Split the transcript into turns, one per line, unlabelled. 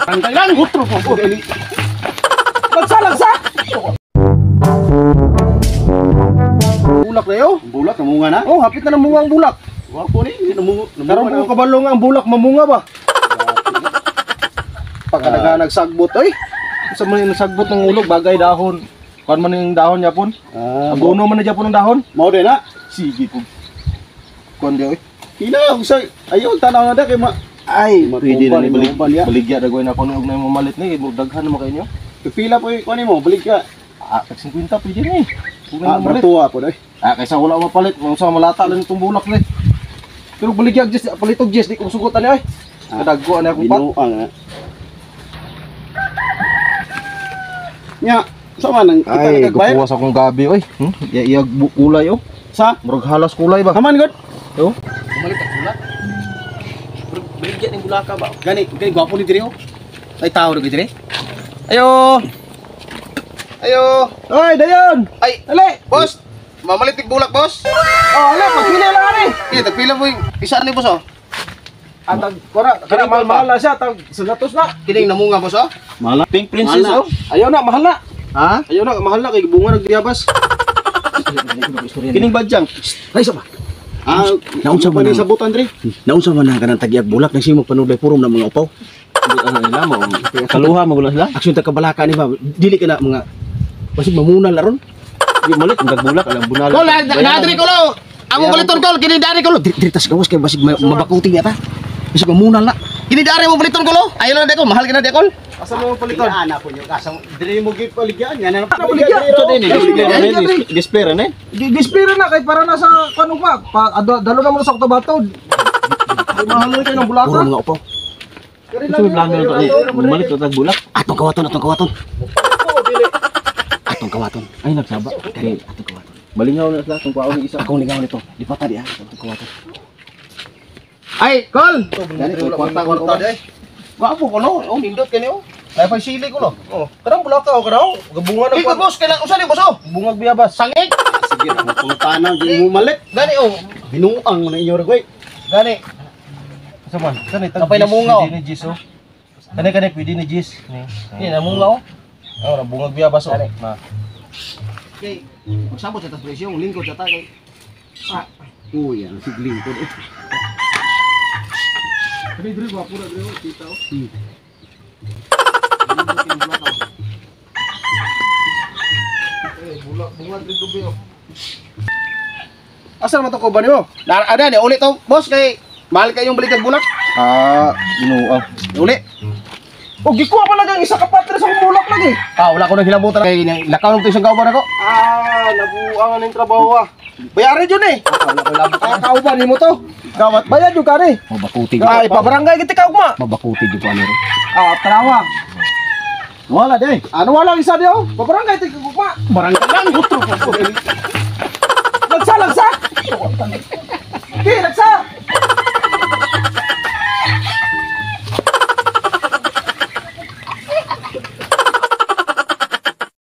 Tangkay lang utro po.
Lagsa, lagsa. Bulak na yo.
Bulak namunga na.
Oh, hapit na namunga ang bulak.
Wa po ni namunga.
Karon po kabalo nga ang bulak mamunga ba? Pagka nagsagbot oy. Sa man yung sagbot ng ulog bagay dahon. Kuan man yung dahon niya pon.
Ah,
Agono man na pon ang dahon.
mao din na.
Sige po. Kuan di oy.
Hina usa ayo tanaw na da kay ma
Ay,
pwede na ni balik
baligya dagoy na kuno og na mamalit ni daghan naman kay inyo.
Pila po kuan nimo balik ka.
Ah, tag 50 pwede ni. Kung
Ah,
na mamalit.
bertuwa po dai.
Ah, kaysa wala mapalit, mga malata lang itong bulak ni. Pero baligya jess, palitog jess, di ko sugotan ni ay.
Ah,
Kadagko ani akong pat.
Binuang na. Nya, sa man ang kita
Ay,
nagbayad?
gupuwas akong gabi oy. Iyag kulay oh.
Sa
Murag halas kulay ba?
Haman god.
Oh.
Pumalit ang bulak. Baligya ning bulaka ba?
Gani, gani gwapo ni diri oh. Ay tao ra diri.
Ayo. Ayo.
Ay, dayon.
Ay,
Ali.
boss. Mamalit ning bulak, boss.
Oh, ali, pagpili lang ani.
Iya, tagpila po yung isa ni boss oh.
Ah, tag kora, kana mahal mahal na siya, tag 100 na.
Kining namunga, boss oh.
Mala.
Pink princess
Mahal na.
oh.
Ayaw na, mahal na.
Ha?
Ayaw na, mahal na kay bunga nagdiyabas.
Kining badyang.
Ay, sa ba?
Ah,
Naunsa man
ni
ang-
sa butan diri.
Naunsa man na kanang tagiag bulak nang simo panudlay purom ng mga upaw.
Ano nila mo? Kaluha mo sila.
Aksyon ta kabalaka ni ba? Dili ka na mga basig mamuna laron.
Di malit ang bulak alam bunala.
Kol, na diri ko lo. Amo baliton kol, kini dari ko lo. Diri tas gawas kay basig mabakuti yata. Basig mamuna na. Kini dari mo baliton ko lo. Ayo na deko, mahal ka na dekol.
Asa mo paliton?
Ana po niyo kasang diri mo gid paligyan. Yan na.
Baligya.
Ito din eh, display ra na.
Display na kay para na sa kanu pa. Dalo na mo sa Cotabato. Ay, mahal na kayo ng bulaka.
Puro mga upaw.
Ito may plano to eh. Malit to tag bulak.
Atong kawaton, atong kawaton. Atong kawaton.
Ay nagsaba.
Kani atong kawaton.
Balingaw na sila kung kuwaon isa.
Akong ligaw nito. Di pa ta di ah. Atong kawaton.
Ay, kol.
Gani kwarta kwarta di ay.
Gwapo ko no. Oh, nindot kani oh. Ay pa sili ko no.
Oh, kanang bulaka oh, kanaw. Gabunga
Ikaw
ng
boss, kailan usa ni boss oh.
bungag biyabas.
Sangig.
Sige, ang pangutana di mo malit.
Gani oh.
Binuang mo na inyo ra koy.
Gani.
Asa man? Kani tag
Kapay namunga, oh.
Pwede ni Jis oh. Kani kani pwede ni Jis. Ni.
Ni namunga oh.
Oh, nabungag biyabas oh.
Kani.
Na.
Kay magsabot sa tas presyo, lingkod sa ta kay.
Uy, ang sigling ko.
Kani diri gwapo na diri oh, kita oh. Eh, bulak bungag diri gabi oh. Asa naman to ko ba nimo?
Na ada ni ulit to, boss kay mahal kayong baligag bulak.
Ah, binuang.
Uli.
Oh, gikuha pa lang ang isa ka patre sa bulak lagi.
Ah, wala ko nang hilabutan kay lakaw nang to isang kauban ako.
Ah, nabuang ang trabaho ah. Bayaran yun eh.
Ah, wala ko hilabot.
Ah, kauban nimo to.
Gawat.
Bayad yun kani.
Mabakuti.
Ay, pabarangay kita ka ugma.
Mabakuti gyud po ano ro.
Ah, tarawa.
Wala dai.
Ano wala isa diyo? Pabarangay kita ka ugma.
Barangay lang utro po.
Lagsa, lagsa.